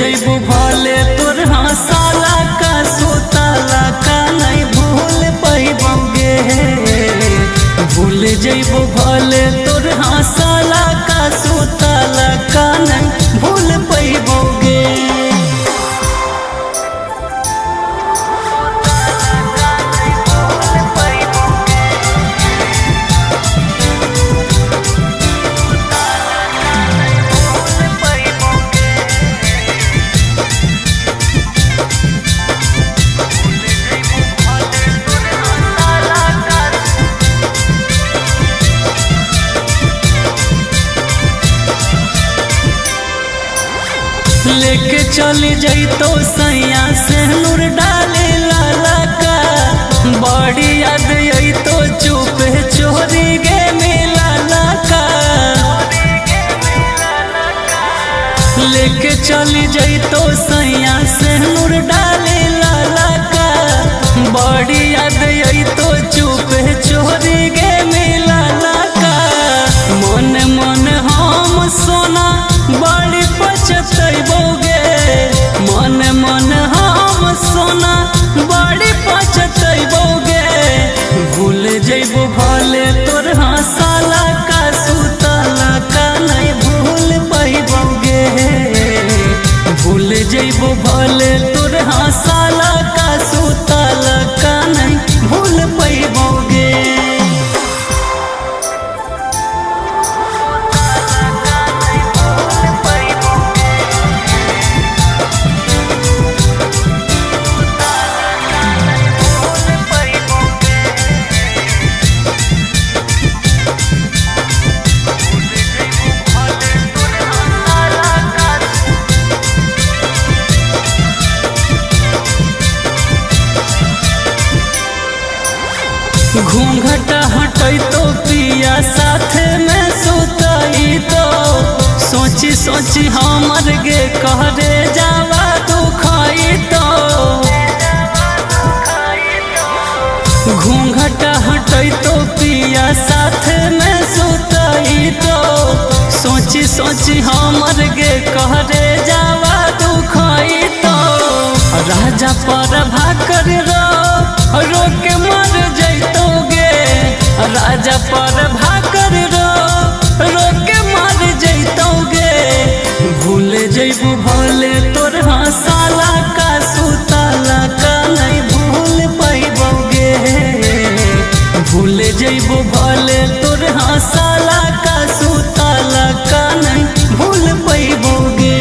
जइबू भले तोर हंसाला का सुताला का नहीं भूल पैबोगे। भूल जइबू भले तोर हंसाला का सुताला का नहीं भूल पैबोगे। लेके चली जइतो सैया से नूर डाले लाला का, बड़ी याद अइतो चुप चोरी गे मेला का। लेके चली जइतो सैया से नूर डाले लाला का, बड़ी याद अइतो चुप चोरी गे मेला का। मन मन हम सोना बड़ी पछतैबोगे, मन मन हम सोना बड़ी पछतैबोगे। भूल जइबो भले तोर हंसाला का सुताला का नहीं भूल पैबोगे। भूल जइबो भले तोर हंसाला का सुताला का नहीं भूल पैबोगे। घूंघट हटैतो पिया साथ में सुतैतो, सोची सोची हमर गे कहरे जावा दुखैतो। घूंघट हटैतो पिया साथ में सुतैतो, सोची सोची हमर गे कहरे जावा दुखैतो। राजा पर भाकर रो रोके मर जइतोगे, राजा पर भाकर रो रोके मर जइतोगे। भूल जइबू भले तोर हंसाला का सुताला का नहीं भूल पैबोगे। भूल जइबू भले तोर हंसाला का सुताला का नहीं भूल पैबोगे।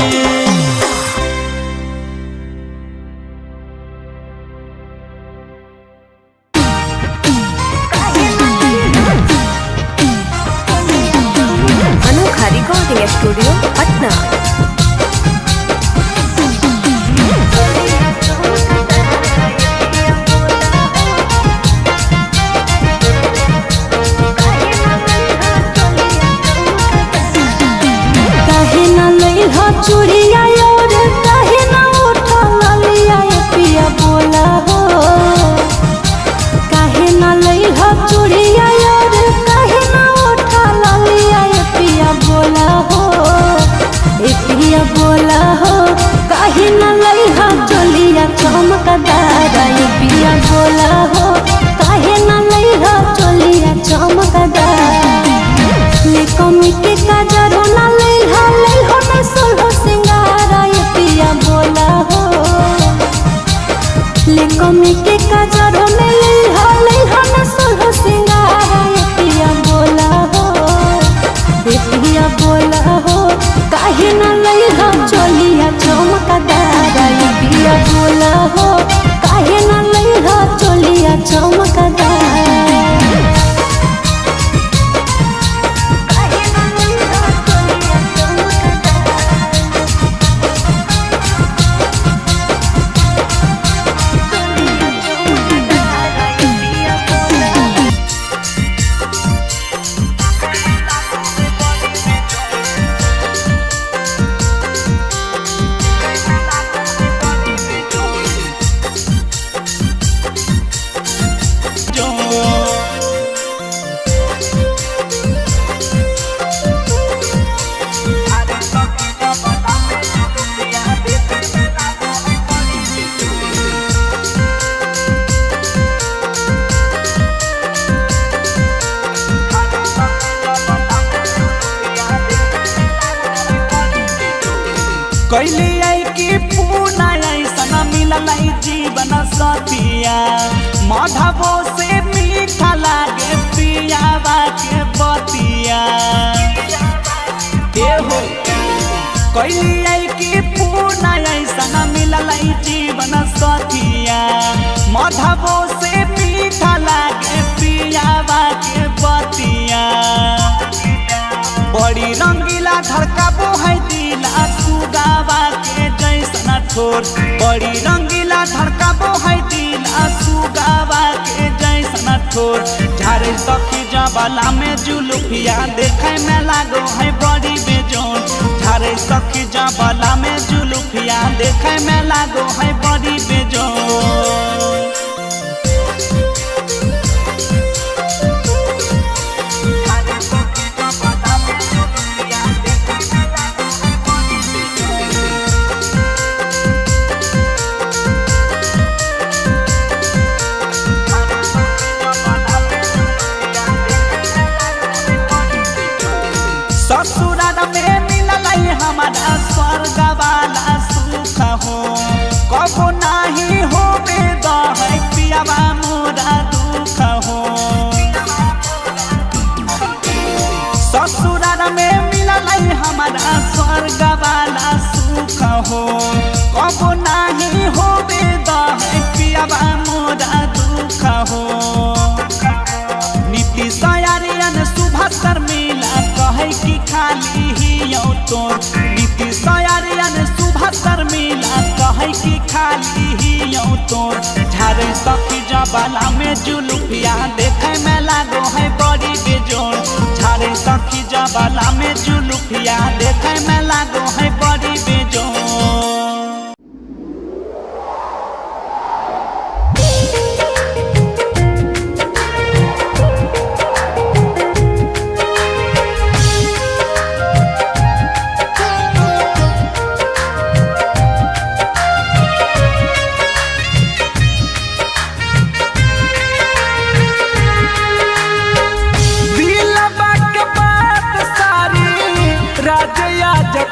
कैली आई कि पूना ऐसन मिलल जीवन साथिया, माधवो से मीठा लागे पियावा के बतिया। एहो कैली आई कि पूना ऐसन मिलल जीवन साथिया, माधवो से मीठा लागे पियावा के बतिया। बड़ी रंगीला धड़काबो है दिला सुगावा के जैसन ठोर, बड़ी रंगीला धड़काबो है दिला सुगावा के जैसन ठोर। झारे सखी जबला में जुलुफिया देखे में लागो है बड़ी बेजोन, झारे सखी जबला में जुलुफिया देखे में लागो है बड़ी बेजोन। ससुराल में मिलल हमारा स्वर्ग वाला सुख हो, कबो नाही होबे दहै पियावा मोरा दुख हो। ससुराल में मिलल हमारा स्वर्ग वाला सुख हो, कबो नाही होबे दहै पियावा मोरा दुख हो। नीतीश आर्यन सुभाष मिला कहे कि खाली ही तोर, नीतीश आर्यन सुभाष मिला कहे कि खाली ही तोर। झारे सखी जबला में जुलुफिया देखे में लागो है बड़ी बेजोड़, झारे सखी जबला में जुलुफिया देखे में लागो है बड़ी बेजोड़।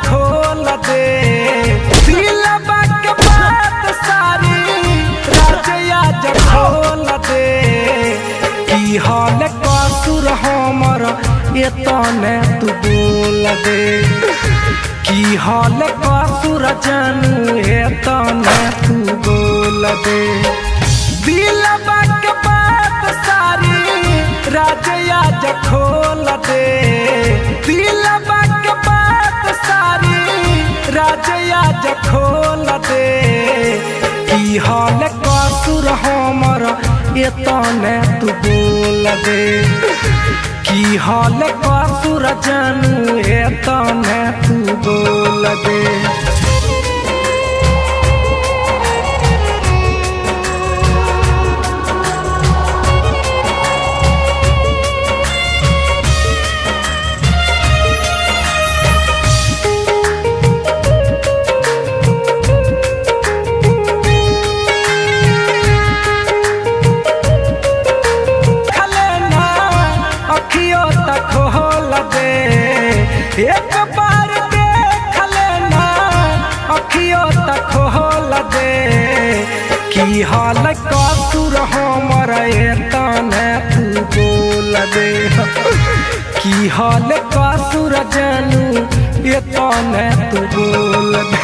खोल दे दिलवा के बात सारी राजया खोल दे, की हाल कसूर हमर एतने तू बोल दे, की हाल कसूर जानू एतने तू बोल दे। दिलवा के बात सारी राजया खोल दे, दिलवा के बात सारी राजया खोल दे, की हाल कसूर हमर एतने तू बोल दे, की हाल कसूर जानू एतने तू बोल दे। एक बार देख लेना अखियो तक खोल दे, की हाल कसूर हमर एतने तू बोल दे, की हाल कसूर जानू एतने तू बोल दे।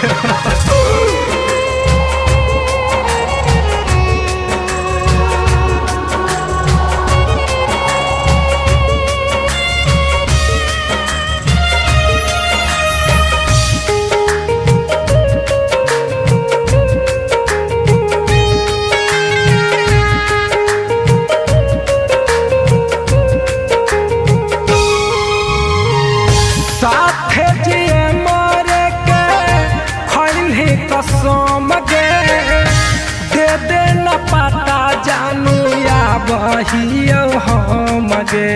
साथे जिए मारे के खैनी कसम गे, दे दे न पता जानू या बहियो हम गे।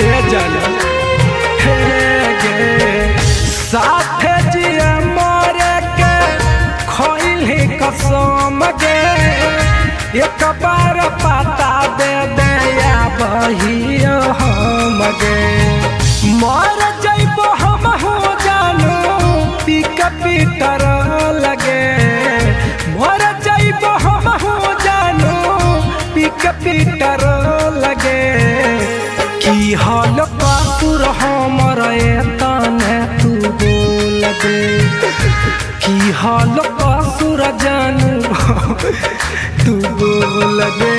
ए जाना हे गे साथे जिए मारे के खैनी कसम गे, एक बार पता दे दे या बहियो हम गे। मर जइबो हम दिहल कसूर जानू तू बोल गे।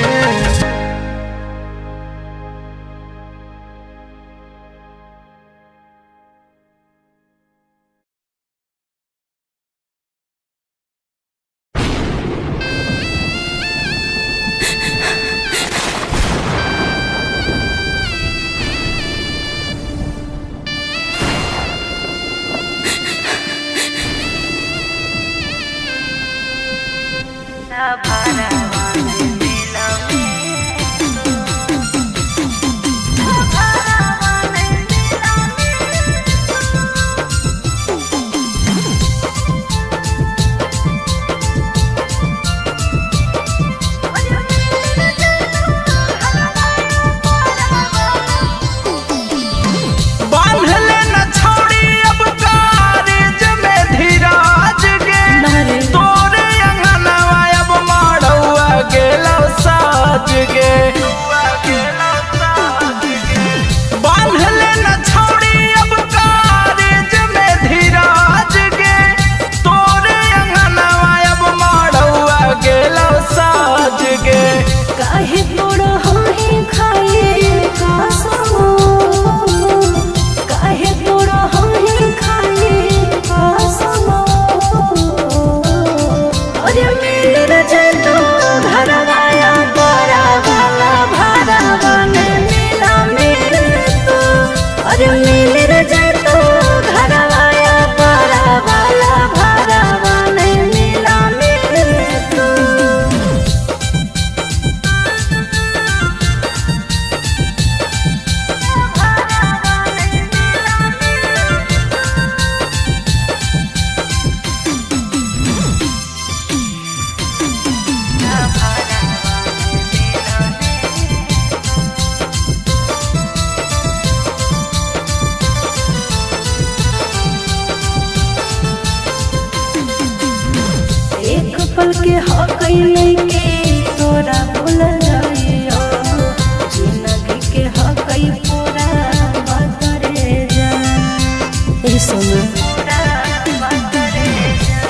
पल के हकई नहीं के तोरा भूल जाइयो, जिंदगी के हकई पूरा बदरे जा। ए सोना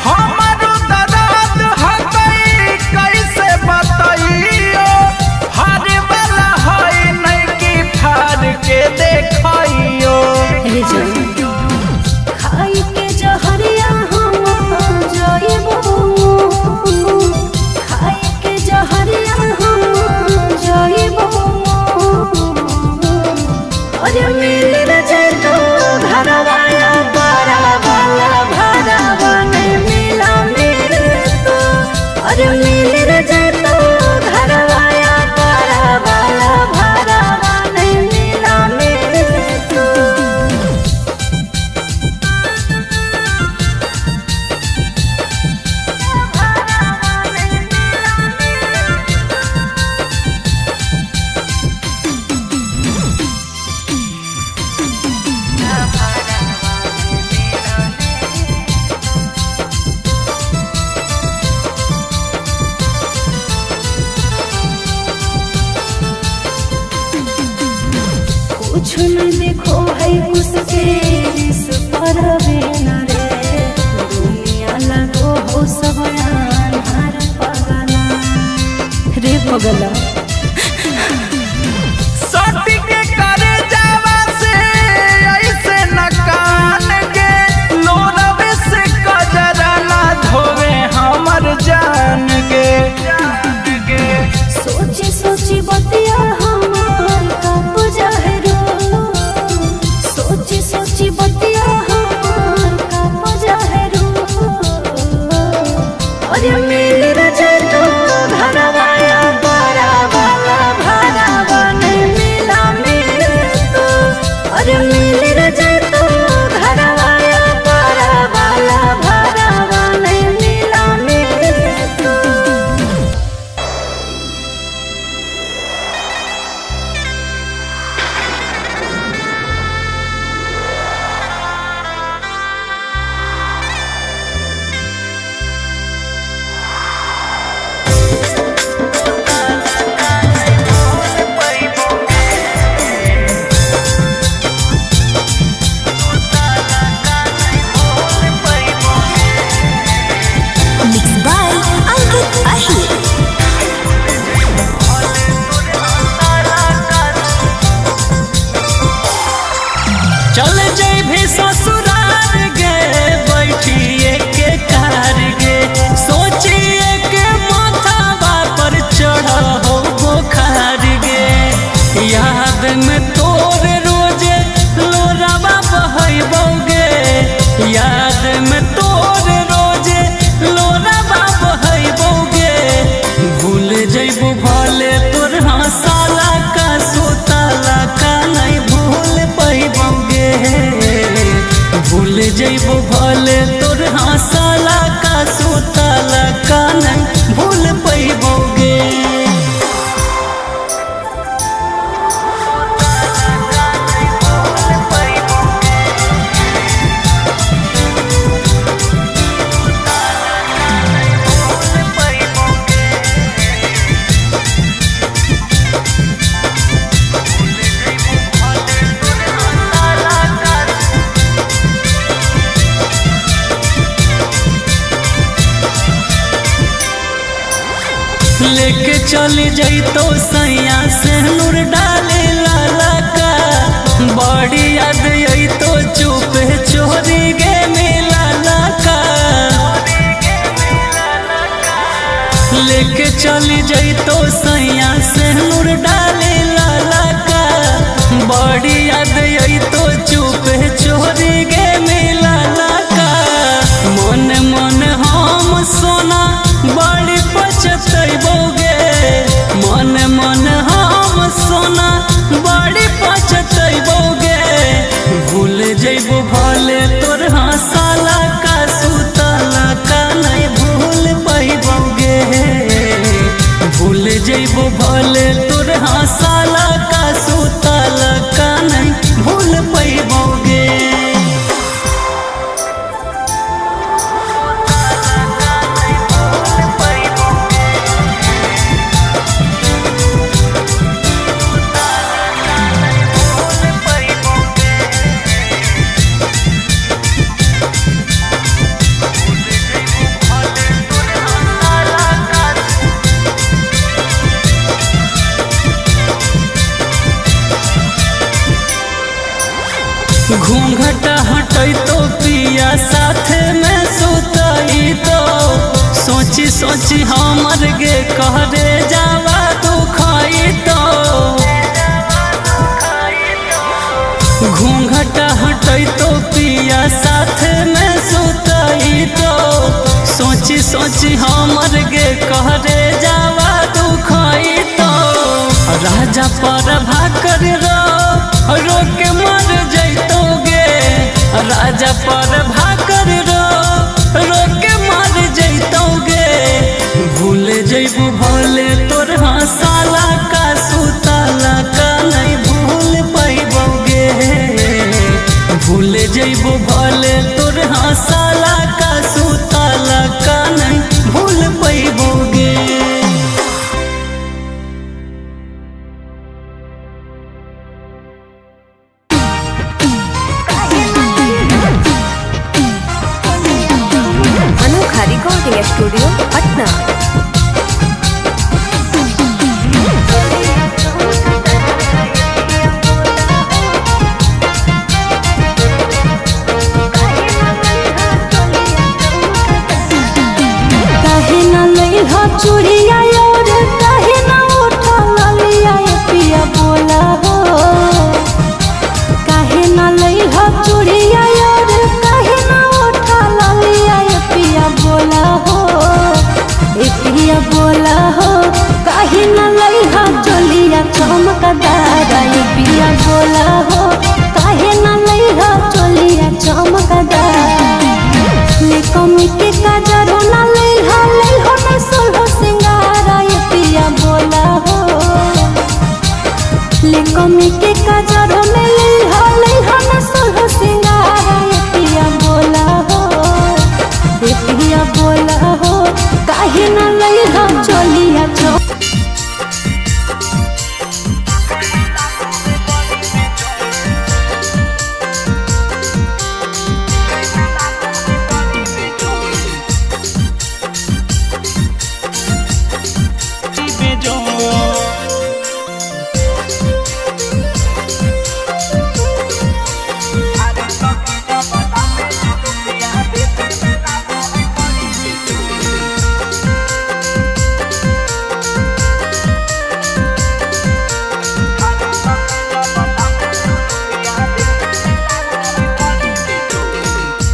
हमारो दर्द हकई कैसे बताइयो, हर वाला है नहीं कि फाड़ के देखइयो। रे जान खाई के जहरिया हम जाइबो, खाई के जहरिया हम जाइबो। अरे मिल जतो घरवाला बड़ा वाला भरावा नहीं मिला मेरे तो। अरे मिल जतो घरवाला बड़ा वाला भरावा नहीं मिला मेरे तो। कुछ न देखो है उसके इस पर न रे, दुनिया लगो हो सब हर पगला रे पगला। सटी के करे जावा से ऐसे न कान के, लोरवे से कजरा ना धोवे हमर जान के। सोची सोची बतिया हमार कब जाहरो, याद में तोर रोजे लोरा बाप है बौगे। भूल जइबो भले तोर हंसाला का सुताला का नहीं भूल पैबौगे। भूल जइबो भले तोर हंसाला का सुताला का नहीं भूल पैबौगे। लेके चली जइतो सैया से नूर डाले लाला का, बड़ी याद अइतो चुप चोरी गे मिला का। लेके चली जइतो सैया से नूर डाले लाला का, बड़ी याद अइतो चुप चोरी गे मिला का। मन मन हम सोना बड़ी पछतैबोगे, मन मन हम सोना बड़ी पछतैबोगे। भूल जइबो भले तोर हंसाला का सुताला का नहीं भूल पैबोगे। भूल जइबो भले तोर हंसाला का सुताला का नहीं भूल पैबोगे। घूंघट हटैतो पिया साथ में सुतैतो, सोची सोची हमर गे कहरे जावा दुखैतो। घूंघट हटैतो पिया साथ में सुतैतो, सोची सोची हमर गे कहरे जावा दुखैतो। राजा पर भाकर रो रोके मर जइतो गे, राजा पर भाकर रो रोके मर जइतो गे। भूल जइबू भले तोर हंसाला का सुताला का नहीं भूल पैबोगे। भूल जइबू भले तोर हंसाला का सुताला का नहीं भूल पैबोगे। अनोखा रिकॉर्डिंग स्टूडियो पटना। काहे न लइहा चूड़िया और काहे न उठा ललिया ए पिया बोला हो। काहे न लइहा चूड़िया और काहे न उठा ललिया ए पिया बोला हो, ए पिया बोला हो। काहे न लइहा चोलिया चमकदार ए पिया बोला हो। काहे न लइहा चोलिया चमकदार ले कमी के काजरो ना लइहा लइहो ना सोलहो सिंगार ए पिया बोला हो। ले कमी के काजरो ना लइहा लइहो ना सोलहो सिंगार ए पिया बोला हो, ए पिया बोला हो। काहे ना लइहा चोलिया चो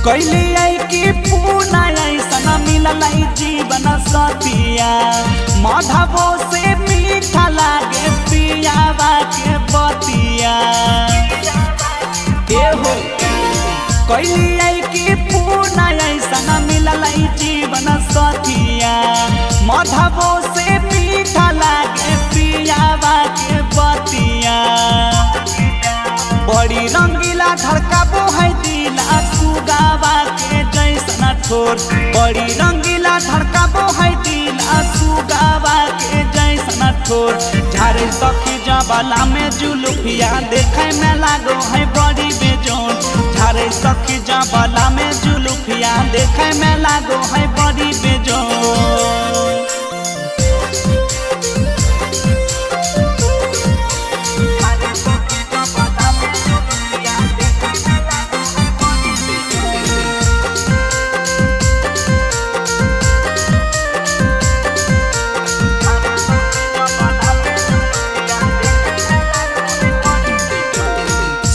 कैली आई कि पूना ऐसन मिलल जीवन सतिया, माधवो से मीठा लागे पियावा के बतिया। ए हो कैली आई कि पूना ऐसन मिलल जीवन सतिया, माधवो से मीठा लागे पियावा के बतिया। बड़ी रंगीला धड़काबो है दिला सुगावा के जैसन ठोर, बड़ी रंगीला धड़काबो है दिला सुगावा के जैसन ठोर। झारे सखी जबला में जुलुफिया देखे में लागो है बड़ी बेजोन, झारे सखी जबला में जुलुफिया देखे में लागो है बड़ी बेजोन।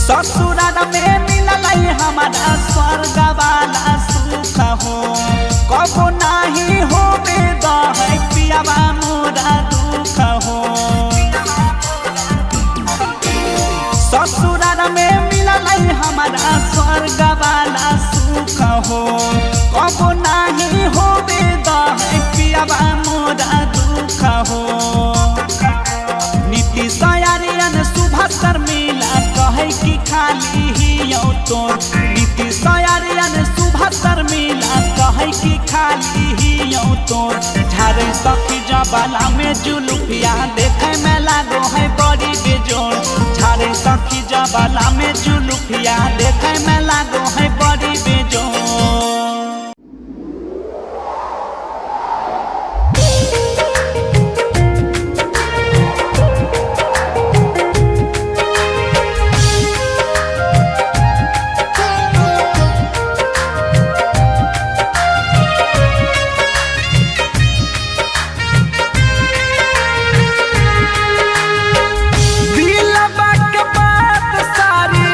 ससुराल में मिलल हमारा स्वर्ग वाला सुख हो, कबो नाही हो है पियावा मोरा दुख हो। ससुराल में मिलल हमारा स्वर्ग वाला सुख हो, कबो नाही हो है पियावा मोरा दुख हो। नीतीश आर्यन सुभाष मिला कहे कि खाली ही यौ तोर, नीतीश आर्यन सुभाष मिला कहे कि खाली ही यौ तोर। झारे सखी जबला में जुलुफिया देखे में लागो है बड़ी बेजोड़, झारे सखी जबला में जुलुफिया देखे में लागो है बड़ी बेजोड़। दिलवा के बात सारी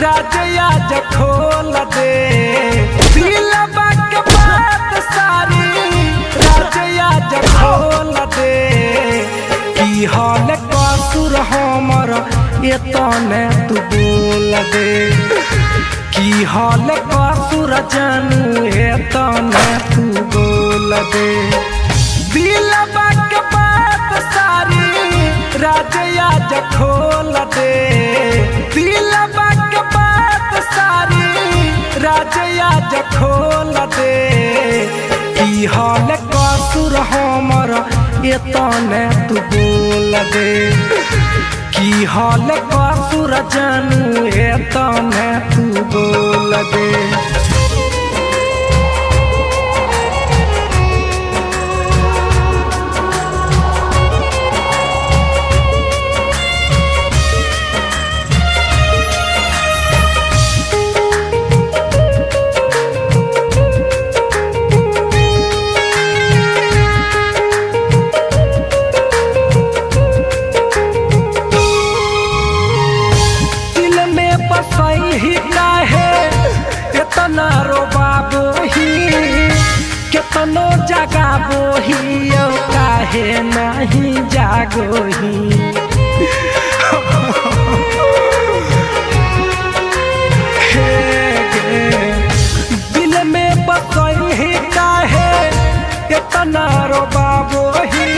राजया खोल दे, दिलवा के बात सारी राजया खोल दे। की हाल कसूर हमर एतने तू बोल दे, की हाल कसूर जानू एतने तू बोल दे। दिलवा के बात सारी राजया खोल दे, दिलवा के बात सारी राजया खोल दे। की हाल कसूर हमर एतने तू बोल दे, की हाल कसूर जानू एतने तू बोल दे। दिल में बसई ही काहे इतना रोबाबो ही, केतनो जगाबो ही यो काहे नहीं जागो ही। हे गे, दिल में बसई ही काहे इतना रोबाबो ही,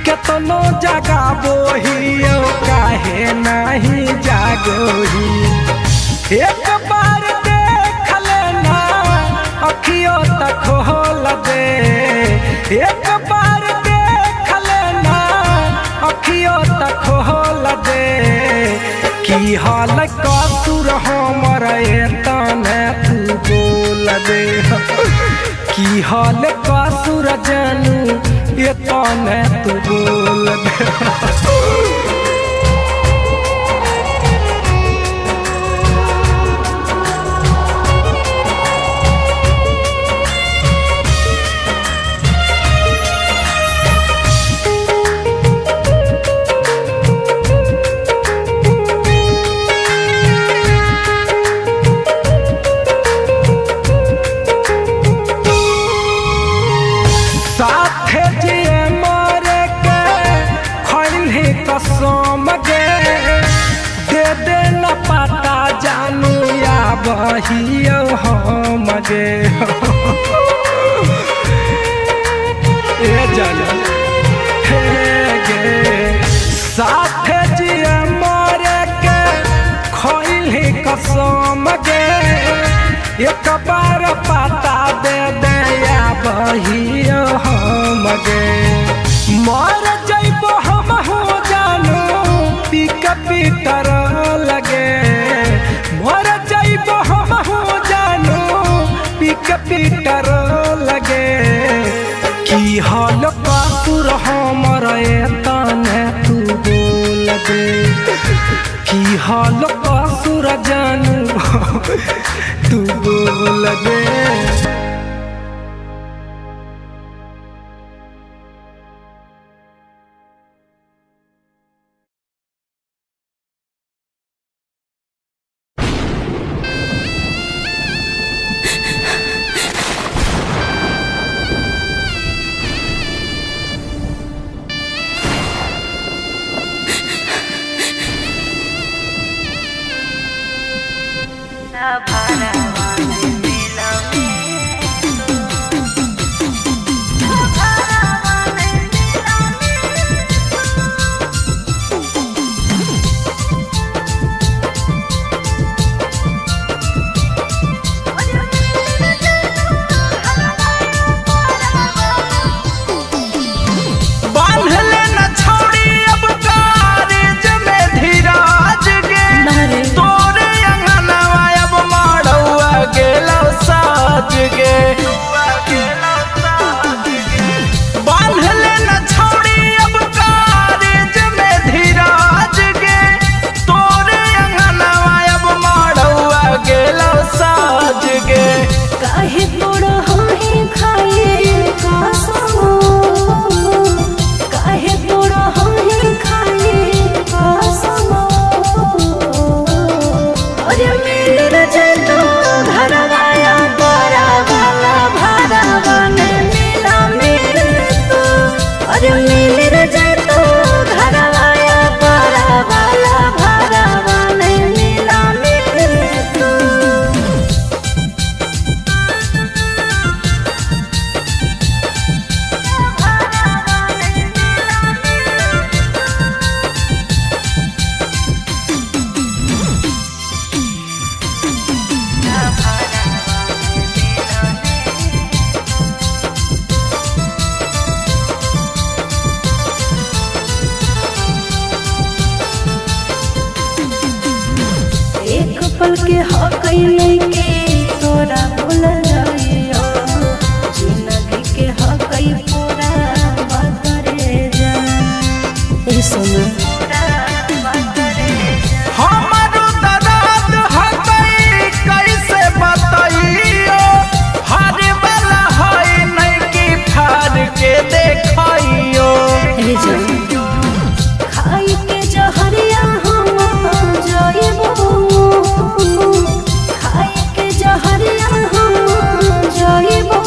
केतनो जगाबो ही यो काहे नहीं जागोही। एक बार देख लेना अखियों तक खोल दे, एक बार देख लेना अखियों तक खोल दे। की हाल कसूर हमर एतने तू बोल दे, की हाल कसूर जानू एतने तू बोल दे। बहियो हम गे। ए जान हे गे साथ जिया मारे के खइली कसम गे, एक बार पता दे दे बहियो हम गे। मर जइबो हम हो जानो पीक पीटर लगे, मर जइबो हम हो जानो पीक पीटर लगे। की हाल कातुर हमर तने तू बोल दे, की हाल कासुर जानू तू बोल दे। पल के हकई नहीं के तोरा भूल जाइयो, जिंदगी के हकई पूरा बदरे जा। ए सोना हमारो दर्द हकई कैसे बताइयो, हर वाला है नहीं कि फाड़ के देखइयो। ए जा खाई के जहरिया हम जाइबो, खाई के जहरिया हम जाइबो।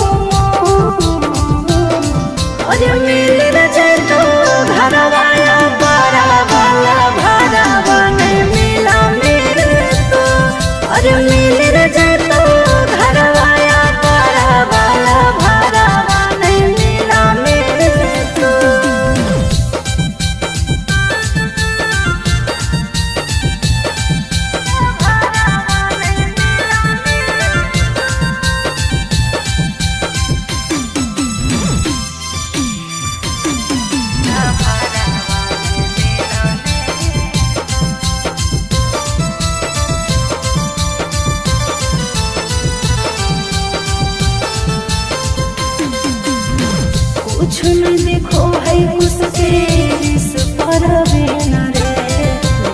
अरे मिल न जतो घरवाया बड़ा वाला भरावा नहीं मिला मेरे तो। अरे मिल न जतो घरवाया बड़ा वाला भरावा नहीं मिला मेरे तो। कुछ न देखो है उसके इस पर न रे,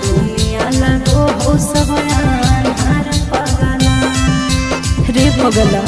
दुनिया लगो हो सब आन्हार पगला रे पगला।